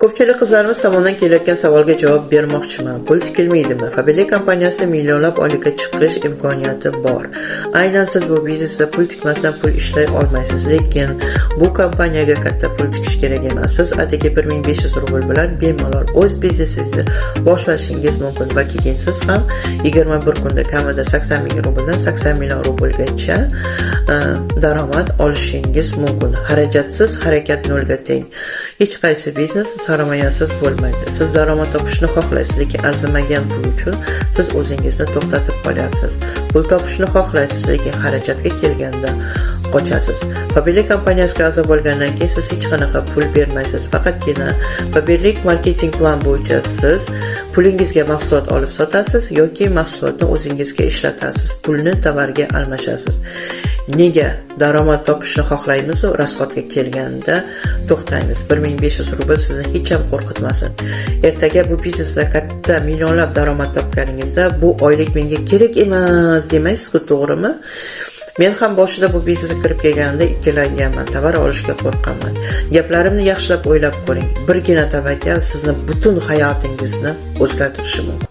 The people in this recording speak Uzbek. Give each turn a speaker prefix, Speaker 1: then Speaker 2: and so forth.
Speaker 1: Ko'pchilik qizlarimiz tomonidan kelayotgan savolga javob bermoqchiman. Pul tikilmaydimi? Faberlic kompaniyasida millionlab oylikka chiqish imkoniyati bor. Aynan siz bu biznesda pul tikmasdan pul ishlay olmaysiz, lekin bu kompaniyaga katta pul tikish kerak emas. Siz atigi 1500 rubl bilan bemalol o'z biznesingizni boshlashingiz mumkin va keyin siz ham 21 kunda kamida 80 ming rubldan 80 million rublgacha daromad olishingiz mumkin. Xarajatsiz harakat nolga teng. Hech qaysi biznes sarmoyasiz bo'lmaydi. Siz daromad topishni xohlaysiz, lekin arzimagan pul uchun siz o'zingizni to'xtatib qolyapsiz. Pul topishni xohlaysiz, lekin xarajatga kelganda qochasiz. Faberlic kompaniyasiga a'zo bo'lgandan keyin siz hech qanaqa pul bermaysiz. Faqatgina Faberlic marketing plan bo'yicha siz pulingizga mahsulot olib sotasiz yoki mahsulotni o'zingizga ishlatasiz. Pulni tovarga almashasiz. Nega daromad topishni xohlaymiz, расход ga kelganda to'xtaymiz? 1500 rubl sizni hech ham qo'rqitmasin. Ertaga bu biznesda katta millionlab daromad topganingizda bu oylik menga kerak emas demaysiz-ku, to'g'rimi? Men ham boshida bu biznesga kirib kelganimda ikkilanganman, tovar olishga qo'rqaman. Gaplarimni yaxshilab o'ylab ko'ring. Birgina tavakkal sizni butun hayotingizni o'zgartirishi mumkin.